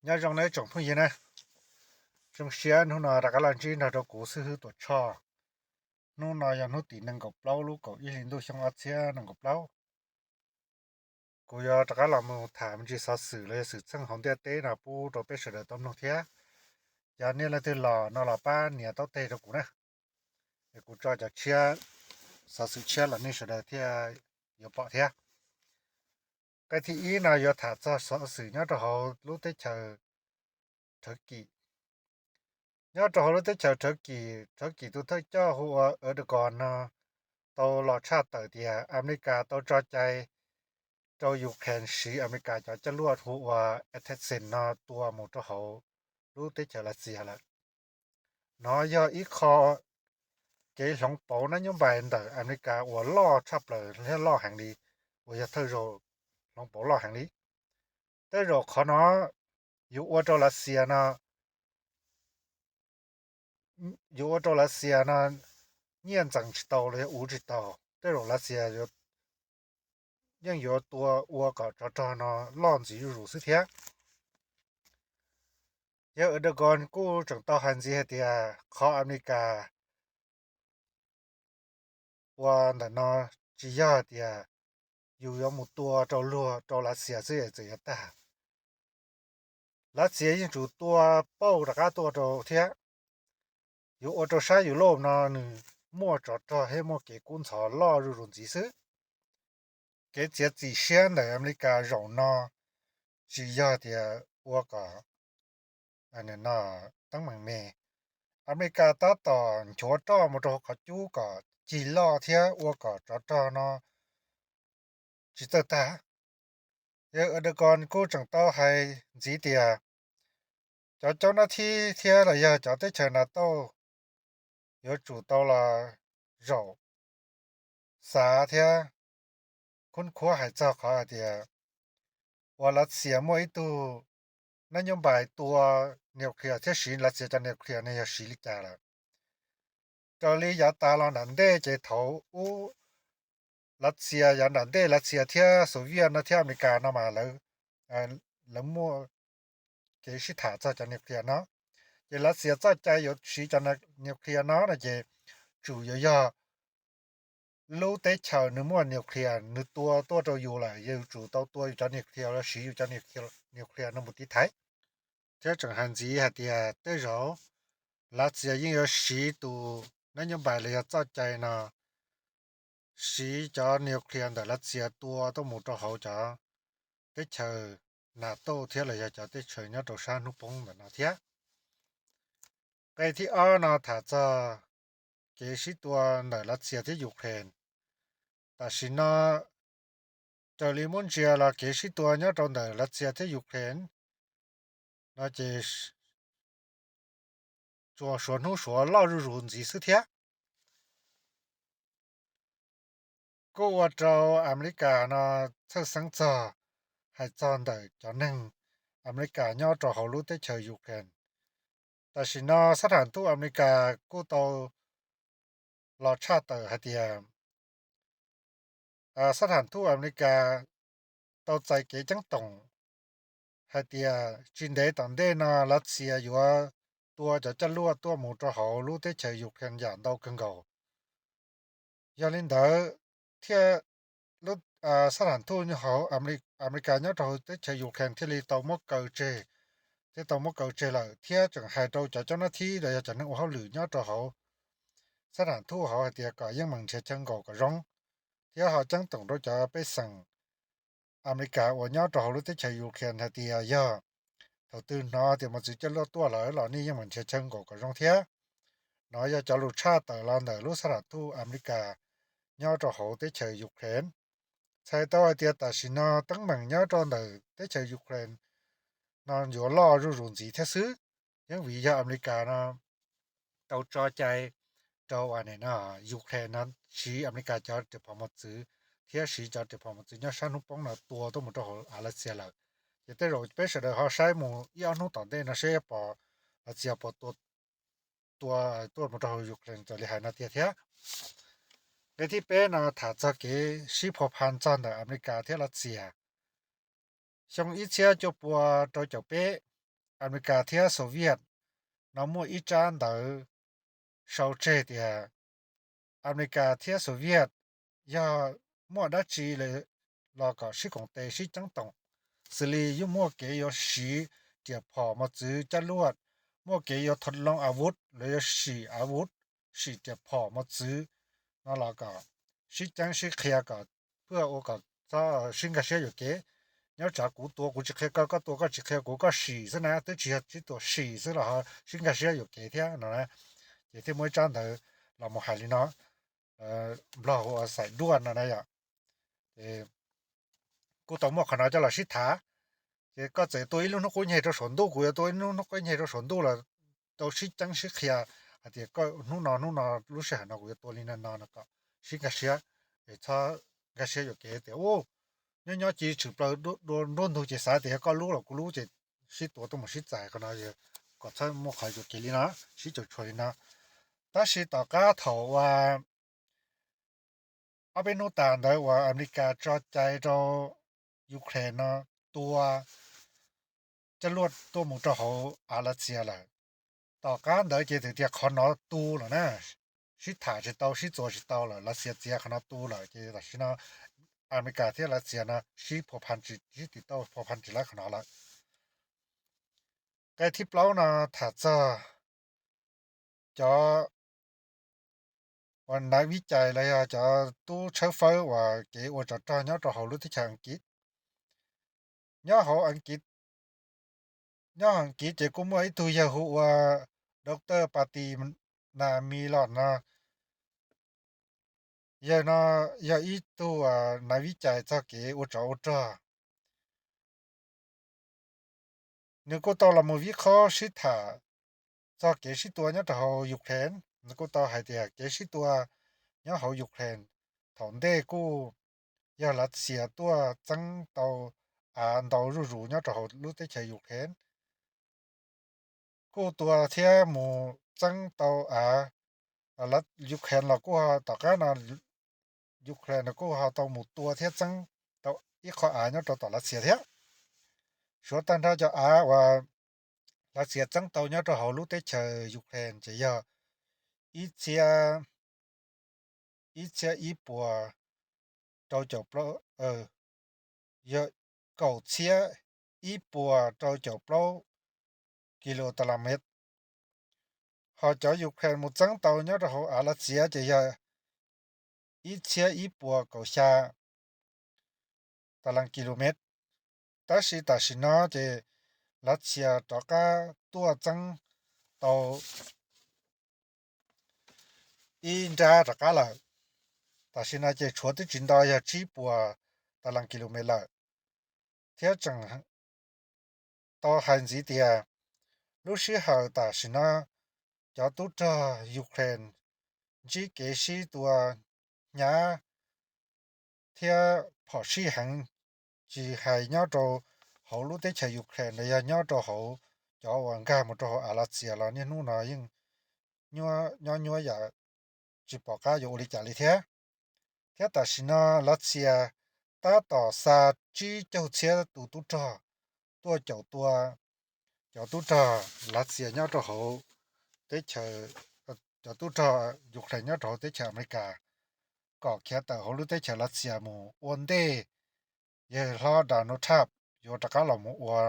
Nyob zoo nawb tsoom phooj ywg na, zoo siab hnub no rov qab los ntsib nrog rau kuv xib hwb Tuam Tshoj. Hnub no yog hnub tim nees nkaum plaub lub kaum ib hlis ntuj xyoo ob txhiab nees nkaum plaub. Kuv yuav rov qab los mus tham me ntsis xov xwm los yog xwm txheej hauv ntiaj teb no pub rau peb sawv daws tau mloog thiab. Yog nej leej twg los no los pab nias taub teg rau kuv na, es kuv tso cov tshiab, xov xwm tshiab los nej sawv daws thiaj yuav pom thiab. Nqe thib ib no yuav tham txog xov xwm nyob rau hauv lub teb chaws Thawv Kim. Nyob rau hauv lub teb chaws Thawv Kim, Thawv Kim tus thawj coj hu ua Erdogan no tau los tshaj tawm tias Amelikas tau tso cai rau Ukraine siv Amelikas cov coj luaj hu ua Atacms no tua mus rau hauv lub teb chaws Lav Xias lawm. Nov yog ib qho kev hloov pauv nab nyob npais ntawm Amelikas uas loj tshaj plaws thiab loj heev li, uas yog thawj zaug hloov pauv loj heev li. Tej zaum qhov no yuav ua rau Lav Xias no, yuav ua rau Lav Xias no nyiaj ntxees tsis tau los yog uv tsis tau. Tej zaum Lav Xias yeej yuav tua ua kom tsov rog no loj ntxiv zuj zus xwb thiab. Yawg Erdogan kuj tseem tau hais ntxiv hais tias qhov Amelikas ua ntawm no tsis yog tias yus yuav mus tua rau luag rau Lav Xias xwb es txawm yuav tag. Lav Xias yeej tsum tua pauj rov qab tuaj rau thiab. Yuav ua rau sab Yus Lauj no nws muaj tsov rog thiab muaj kev kub ntxhov loj zuj zus ntxiv xwb. Kev txiav txim siab ntawm Amelikas zaum no tsis yog tias ua kom teeb meem me. Amelikas tab tom nchuav roj mus rau qhov cub kom cig loj thiab ua kom tsov rog no tsis txawj tag. Yawg Erdogan kuj tseem tau hais ntxiv tias cov caub nab thib thiab los yog cov teb chaws NATO yuav tsum tau los zaum xav thiab khub khuab hais txog qhov hais tias uas Lav Xias muaj ib tug nab nyob npais tua nuclear thiab siv Lav Xias cov nuclear ne yog siv li cas lawm. Raws li yav tas los nram ntej ces thaum ub Lav Xias, yav nram ntej Lav Xias thiab Soviet no thiab Amelikas no mas lawv muaj kev sib tham txog cov nuclear no. Ces Lav Xias txoj cai yuav siv cov nuclear no no ces tsum yuav yog lub teb chaws nws muaj nuclear nws tua tuaj rau yus lawm, yus tsum tau tua yus cov nuclear los siv yus cov nuclear no mus tiv thaiv. Thiab tseem hais ntxiv hais tias tej zaum Lav Xias yeej yuav siv tus nab nyob npais los yog txoj cai no, siv cov nuclear ntawm Lav Xias tua tuaj mus rau hauv cov teb chaws NATO thiab los yog cov teb chaws nyob rau sab hnub poob ntawm no thiab. Nqe thib ob no tham txog kev sib tua ntawm Lav Xias thiab Ukraine. Tam sim no raws li muab ntsia los kev sib tua nyob rau ntawm Lav Xias thiab Ukraine no ces tsuas suav hnub suav loj zuj zus ntxiv xwb thiab. Kuj ua rau Amelikas no txhawj xeeb txog, hais txog ntawm cov neeg Amelikas nyob rau hauv lub teb chaws Ukraine. Tam sim no xab tham ntuj Amelikas kuj tau los tshaj tawm hais tias xab tham ntuj Amelikas tau txais kev ceeb toom hais tias tsis ntev tom ntej no Lav Xias yuav tua cov coj luaj tuaj mus rau hauv lub teb chaws Ukraine yam ntau kawg nkaus. Yog li ntawd thiaj, xab tham ntuj hauv Amelikas nyob rau hauv teb chaws Ukraine thiaj li tau muab kaw tseg, thiaj tau muab kaw tseg lawm thiab tseem hais rau cov caub nab thib los yog cov neeg ua hauj lwm nyob rau hauv xab tham ntuj hauv hais tias kom yeej meem nrhiav chaw nkaum kom zoo, thiab ho ceeb toom rau cov pej xeem Amelikas uas nyob rau hauv lub teb chaws Ukraine hais tias yog thaum twg hnov tias mos txwv coj luaj tuaj lawm los nej yeej meem nrhiav chaw nkaum kom zoo thiab. No yog cov lus tshaj tawm los ntawm lub xab tham ntuj Amelikas nyob rau hauv teb chaws Ukraine. Txhais tau hais tias tam sim no teeb meem nyob rau ntawm teb chaws Ukraine no yuav loj zuj zus ntxiv thiab xwb, yeej vim yog Amelikas no tau tso cai rau Ukraine no siv Amelikas cov riam phom mos txwv thiab siv cov riam phom mos txwv nyob sab hnub poob no tua tuaj mus rau hauv Lav Xias lawm. Ces tej zaum peb sawv daws ho saib mus ib ob hnub tom ntej no seb pom Lav Xias puas tua tuaj mus rau hauv Ukraine raws li hais no tiag thiab. Nqe thib peb no tham txog kev sib phua pha txog ntawm Amelikas thiab Lav Xias. Xyoo ib txhiab cuaj pua rau caum peb, Amelikas thiab Soviet no muaj ib tsab ntawv sau tseg tias Amelikas thiab Soviet yog muaj dab tsi los kom sib koom tes sib ceeb toom, xws li yuav muaj kev yuav siv riam phom mos txwv caj luaj, muaj kev yuav thov loo a vuv los yuav sim a vuv, sim riam phom mos txwv no los kom sib ceeb sib qhia kom, pab ua kom txhob sib nkag siab yuam kev. Nyob tsam kuv tua kuv tsis qhia koj, koj tua koj tsis qhia kuv, koj sim xwb na, twb tsis yog sib tua, sim xwb los ho sib nkag siab yuam kev thiab no na. Ces thiaj muaj ib tsab ntawv los mus hais li no, Nplog hu ua xaim duaj no na yom. Ces kuj tau muaj qhov no coj los sib tham. Ces koj txawm tua ib lub hnub qub nyeg rau saum ntuj, kuv yuav tua ib lub hnub qub nyeg rau saum ntuj los tau sib ceeb sib qhia hais tias koj hnub no hnub no lub sij hawm no kuv yuav tua li no no no kom sib nkag siab, es txhob nkag siab yuam kev tias u nyob nyob ci tshwm plaws nruab ntug ces xav tias yog koj lub los kuv lub ces sib tua tuaj mus sib txais qhov no, kom txhob muaj qhov yuam kev li no, sib caum tshuam li no. Tab sis tom qab thaum uas ob peb hnub tas ntawd uas Amelikas tso cai rau Ukraine no tua caj luaj tuaj mus rau hauv av Lav Xias lawm, tom qab ntawd ces twb tias qhov no tu lawm na, sib tham tsis tau sib txuas tsis tau lawm, Lav Xias txiav qhov no tu lawm ces tam sim no Amelikas thiab Lav Xias no sib phua pha tsis, sib tiv tauj phua pha tsis lawv qhov no lawm. Nqe thib plaub no tham txog cov uas nav vib cais los yog cov tub tshawb fawb uas kev ua tsov rog nyob rau hauv lub teb chaws Askiv. Nyob hauv Askiv, nyob hauv Askiv ces kuj muaj ib tug yawg hu ua Doctor Pati Nami los no. Yawg no yog ib tug nav vib cais txog kev ua tsov ua rog. Nws kuj tau los mus vib qhob sib tham txog kev sib tua nyob rau hauv Ukraine. Nws kuj tau hais tias kev sib tua nyob hauv Ukraine thaum ntej kuj yog Lav Xias tuaj txeeb tau av ntau zuj zus nyob rau hauv lub teb chaws Ukraine. Kuj tua thiab mus txeeb tau av, Ukraine los kuj tom qab no Ukraine los kuj ho tau mus tua thiab txeeb tau ib qho av nyob rau tom Lav Xias thiab. Suav tag nrho cov av uas Lav Xias txeeb tau nyob rau hauv lub teb chaws Ukraine ces yog ib txhiab, ib txhiab ib puas rau caum plaub, yog kaum txhiab ib puas rau caum plaub kis lus tas las mev. Ho cov Ukraine mus txeeb tau nyob rau hauv av Lav Xias ces yog ib txhiab ib puas kaum xya tas las kis lus mev. Tab sis tam sim no ces Lav Xias rov qab tuaj txeeb tau ib nrab rov qab lawm. Tam sim no ces tshuav twb tsis nto yog tsib puas tas las kis lus mev lawm. Thiab tseem tau hais ntxiv tias lub sij hawm tam sim no cov tub rog Ukraine ntsib kev sib tua hnyav thiab phom sij heev, tsis hais nyob rau hauv lub teb chaws Ukraine los yog nyob rau hauv cov uas nkag mus rau hauv av Lav Xias los niaj hnub no yeej nyob nyuaj yam tsis pom qab yuav ua li cas li thiab. Thiab tam sim no Lav Xias tab tom xa tsib caug txhiab tus tub rog tuaj caum tua cov tub rog Lav Xias nyob rau hauv teb chaws, cov tub rog Ukraine nyob rau hauv teb chaws Amelikas kom khiav tawm hauv lub teb chaws Lav Xias mus ua ntej yawg hlob Donald Trump yuav rov qab los mus ua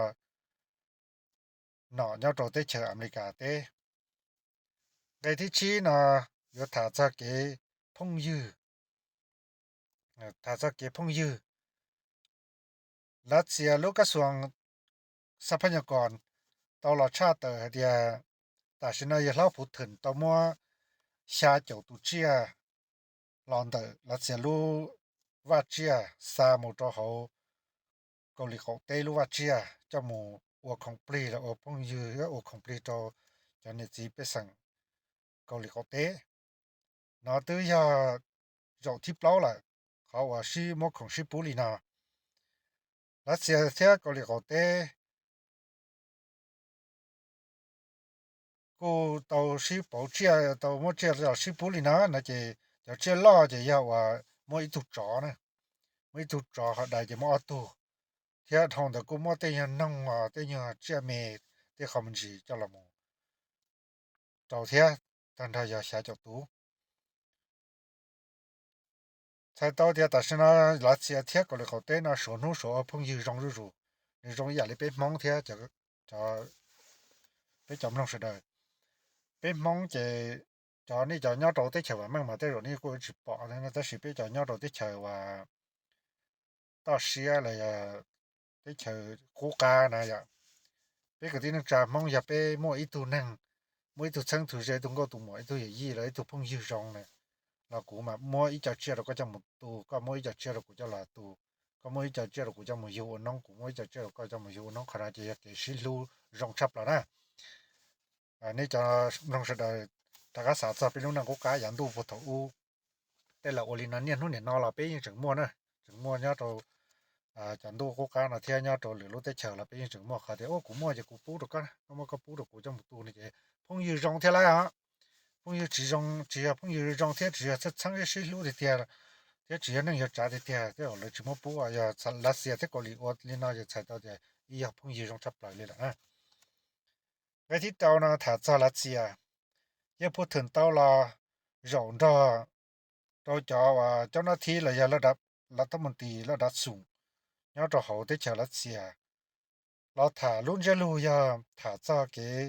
nom nyob rau teb chaws Amelikas teb. Nqe thib tsib no yuav tham txog kev phooj ywg, tham txog kev phooj ywg. Lav Xias lub kab xuas xa phaj nyas kos tau los tshaj tawm hais tias tam sim no yawg hlob Puv Thwm tau muab xya caum tus tsiaj los ntawm Lav Xias lub vaj tsiaj xa mus rau hauv Kaus Lim qaum teb lub vaj tsiaj coj mus ua khoom plig los ua phooj ywg, ua khoom plig rau cov niam txiv pej xeem Kaus Lim qaum teb. No twb yog zaum thib plaub lawm qhov uas sib muab khoom sib pub li no. Lav Xias thiab Kaus Lim qaum teb kuj tau sib pauv tsiaj, tau muab tsiaj los sib pub li no no ces cov tsiaj loj ces yog uas muab ib tug tsov na, muab ib tug tsov, ho dais ces muab ob tug, thiab dhau ntawd kuj muab tej nyuag noog, tej nyuag tsiaj me, tej qhov me ntsis coj los mus rau thiab, tag nrho yog xya caum tus. Txhais tau tias tam sim no Lav Xias thiab Kaus Lim qaum teb no suav hnub suav ua phooj ywg zoo zuj zus, nws zoo ib yam li peb Hmoob thiab. Peb cov mloog sawv daws, peb Hmoob ces cov nej cov nyob rau teb chaws vam meej mas tej zaum nej kuj tsis pom, tab sis peb cov nyob rau teb chaws uas toj siab los yog teb chaws qub qab na yom, peb kwv tij neej tsa Hmoob yog peb muaj ib tug neeg, muaj ib tug txheeb tug ze, ib tug nkauj tus muam, ib tug yawm yij los ib tug phooj ywg zoo na, los kuv mas muab ib co tsiaj rau koj coj mus tu, koj muab ib co tsiaj rau kuv coj los tu, koj muab ib co tsiaj rau kuv coj mus yug ua noob, kuv muab ib co tsiaj rau koj coj mus yug ua noob. Qhov no ces yog kev sib hlub zoo tshaj plaws na. Nej cov mloog sawv daws rov qab xav txog peb lub neej qub qab yav ntuj puag thaum ub, tej laus ua li no niaj hnub niam no los peb yeej tseem muaj na, tseem muaj nyob rau cov ntuj qub qab no thiab nyob rau lwm lub teb chaws los peb yeej tseem muaj qhov tias, ua kuv muaj ces kuv pub rau koj, koj muaj koj pub rau kuv coj mus tu no ces phooj ywg zoo thiab lauj os. Phooj ywg tsis zoo, tsis yog phooj ywg zoo thiab tsis yog txheeb txheeb sib hlub tiag tiag, thiab tsis yog neej yog tsav tiag tiag tej zaum lawv tsis muab pub. Yog Lav Xias thiab Kaus Lim ua li no ces txhais tau tias ib yog phooj ywg zoo tshaj plaws li lawm na. Nqe thib rau no tham txog Lav Xias, yawg Putin tau los zaum nrog rau cov uas cov nab thib los yog laj thab mus tis laj dav xum nyob rau hauv teb chaws Lav Xias los tham lub ntsiab lus yog tham txog kev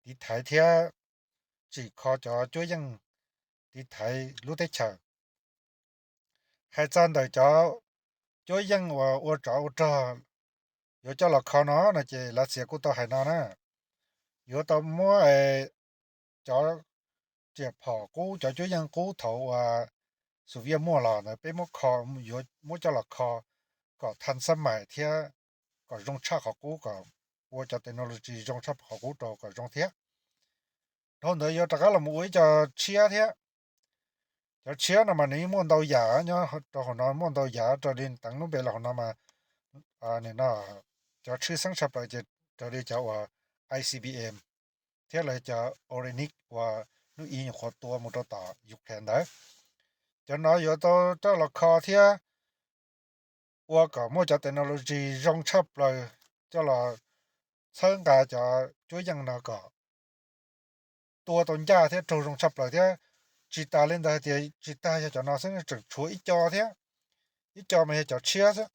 tiv thaiv thiab tsim kho cov cuab yeej tiv thaiv lub teb chaws. Hais txog ntawm cov cuab yeej uas ua tsov ua rog yuav coj los kho no no ces Lav Xias kuj tau hais no na, yuav tau muab cov riam phom qub, cov cuab yeej qub thaum uas Xus Viaj muaj los ntawd peb muab kho, yuav muab coj los kho kom thaj xab mais thiab kom zoo tshaj qhov qub, kom ua cov technology zoo tshaj qhov qub rau kom zoo thiab. Dhau ntawd yuav rov qab los mus ua ib co tshiab thiab. Cov tshiab no mas nws yeej muaj ntau yam nyob rau hauv no, muaj ntau yam raws li teev lub npe los hauv no mas, no cov tshwj xeeb tshaj plaws ces raws li cov uas I C B M thiab lawv cov Orenic uas hnub ib nyuam qhuav tua mus rau tom Ukraine ntawd. Cov no yuav tau coj los kho thiab ua kom muaj cov technology zoo tshaj plaws coj los txhawb nqa cov cuab yeej no kom tua tau ncaj thiab raug zoo tshaj plaws thiab. Tsis tas li ntawd hais tias tsis tas yog cov no xwb, tseem tshuav ib co thiab, ib co mas yog cov tshiab xwb,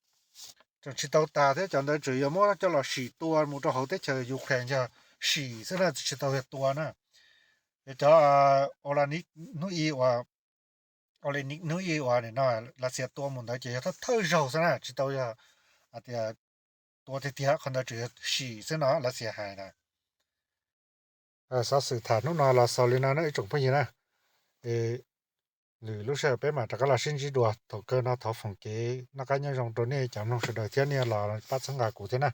tseem tsis tau tas thiab. Cov ntawd tseem yuav muab coj los sim tua mus rau hauv teb chaws Ukraine yog sim xwb na, tsis tau yog tua na. Yog cov Orenic hnub ib uas, Orenic hnub ib uas nim no Lav Xias tua mus ntawd ces yog thawj thawj zaug xwb na, tsis tau yog hais tias tua tiag tiag, qhov ntawd tseem yog sim xwb no Lav Xias hais na. Xov xwm tham hnub no los xaus li no na ib tsoom phooj ywg na. Es lwm lub sij hawm peb mam rov qab los sib ntsib dua. Thaum kawg no thov foom kev noj qab nyob zoo rau nej cov mloog sawv daws thiab nej los pab txhawb nqa kuv thiab na.